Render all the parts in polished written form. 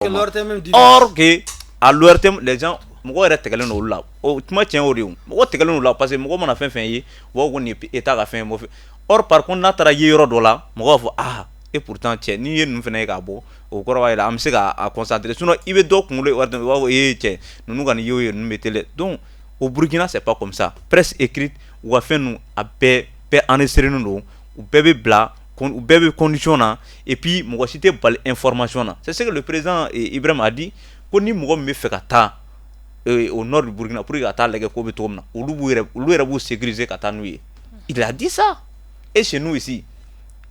Or que à l'ORTM, les gens, mɔgɔ yɛrɛ tɛgɛlen don olu la. O kuma tiɲɛ o de ye, mɔgɔ tɛgɛlen don la, parce que mɔgɔ mana fɛn fɛn ye, u b'a fɔ ko nin ye État ka fɛn ye. Or par contre, n'a taara ye yɔrɔ dɔ la, mɔgɔw b'a fɔ: ah, et pourtant cɛ, n'i ye ninnu fana ye k'a bɔ, o kɔrɔ b'a jira an bɛ se k'a concentrer. Sinon i bɛ dɔ kunkolo ye ORTM, u b'a fɔ: ee cɛ, ninnu ka nin ye o ye, ninnu bɛ télé. Donc au Burkina, c'est pas comme ça. Presse écrite, u ka fɛn ninnu, a bɛɛ bɛɛ enregistré don, u bɛɛ bɛ bila, u bɛɛ bɛ condition na, et puis mɔgɔ si tɛ bali information na. C'est ce que le président Ibrahim a dit, ko ni mɔgɔ min bɛ fɛ ka taa au nord du Burkina pour que ka taa lajɛ ko bɛ cogo min na, olu b'u yɛrɛ, olu yɛrɛ b'u sécuriser ka taa n'u ye. Il a dit ça. Et chez nous ici,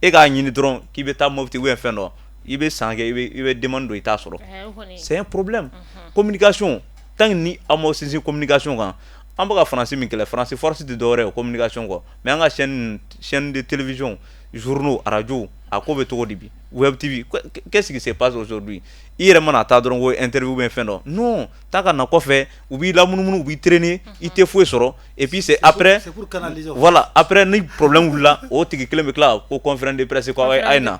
e k'a ɲini dɔrɔn k'i bɛ taa Mopti ou bien fɛn dɔ, i bɛ san kɛ, i bɛ demande don, i t'a sɔrɔ. C'est un problème. Communication, tant que ni aw m'aw sinsin communication kan, an bɛ ka Faransi min kɛlɛ, Faransi force tɛ dɔwɛrɛ ye communication kɔ. Mais an ka chaîne de télévision, journaux, radio, a ko bɛ cogo di bi? Web TV, qu'est-ce qui se passe aujourd'hui? I yɛrɛ mana taa dɔrɔn ko interview bɛ fɛn dɔ, non, taa ka na kɔfɛ, u b'i lamunumunu, u b'i traîner, i tɛ foyi sɔrɔ. Et puis c'est après, voilà, après ni problème wulila, o tigi kelen bɛ tila ko conférence de presse, ko a ye na.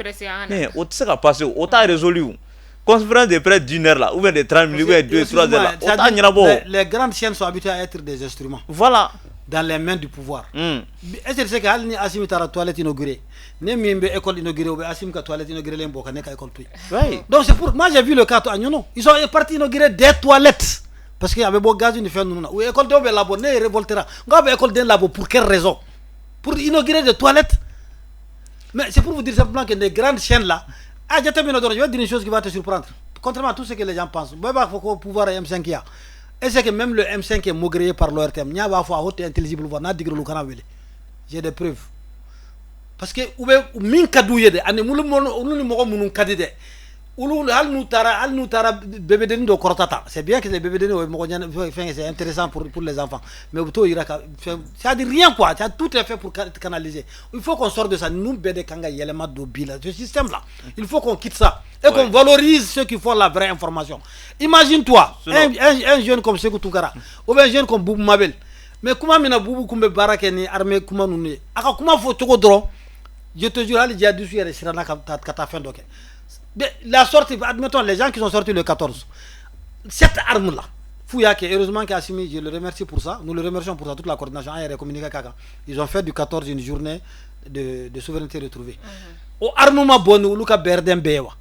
Mais o tɛ se ka passer, o t'a résolu. Conférence de presse d'une heure là, ou bien de 30 minutes, ou bien 2, 3 heures là, o t'a ɲɛnabɔ. Les grandes chaînes sont habituées à être des instruments. Voilà. Dans les mains du pouvoir. Est-ce que c'est que hali ni Assimi taara toilette inaugurée, ne min bɛ école inaugurée, u bɛ Assimi ka toilette inaugurée len bɔ ka ne ka école to yen? Oui. Donc c'est pour moi, j'ai vu le cas à Niono. Ils sont partis inaugurer des toilettes parce que a bɛ bɔ gaz ni fɛn ninnu na. U ye école denw bɛ labɔ, ne révoltera. N k'a bɛ école den labɔ pour quelle raison? Pour inaugurer des toilettes? Mais c'est pour vous dire simplement que les grandes chaînes là, ah, jateminɛ dɔrɔn, je vais dire une chose qui va te surprendre. Contrairement à tout ce que les gens pensent, bɛɛ b'a fɔ ko pouvoir ye M5 ya. Et c'est que même le M5 est maugréé par l'ORTM. N'a b'a fɔ a haute intelligible voix, n'a digir'olu kana wele. J'ai des preuves. Parce que u bɛ min ka d'u ye dɛ, ani olu ni mɔgɔ minnu ka di dɛ, olu hali n'u taara bébé-dennin dɔ kɔrɔta ta, c'est bien que c'est bébé-dennin, o ye mɔgɔ ɲɛna fɛn, c'est intéressant pour les enfants, mais u bɛ t'o yira ka fɛn, c'est à dire rien quoi, tout est fait pour canaliser. Il faut qu'on sorte de ça. Ninnu bɛɛ de kan ka yɛlɛma don bi la, ce système là, il faut qu'on quitte ça et qu'on valorise ceux qui font la vraie information. Imagine-toi un jeune comme Sékou Tounkara ou bien un jeune comme Boubou Mabel. Mais kuma min na Boubou kun bɛ baara kɛ ni armée kuma ninnu ye, a ka kuma fɔ cogo dɔrɔn, je te jure, hali djihadiste yɛrɛ siranna ka taa fɛn dɔ kɛ. La sortie, admettons, les gens qui sont sortis le 14, cette arme-là, Fouillak, heureusement qu'Assimi, je le remercie pour ça, nous le remercions pour ça, toute la coordination, ils ont fait du 14 une journée de souveraineté retrouvée. O armement bɔ ni olu ka BRDM bɛɛ ye wa.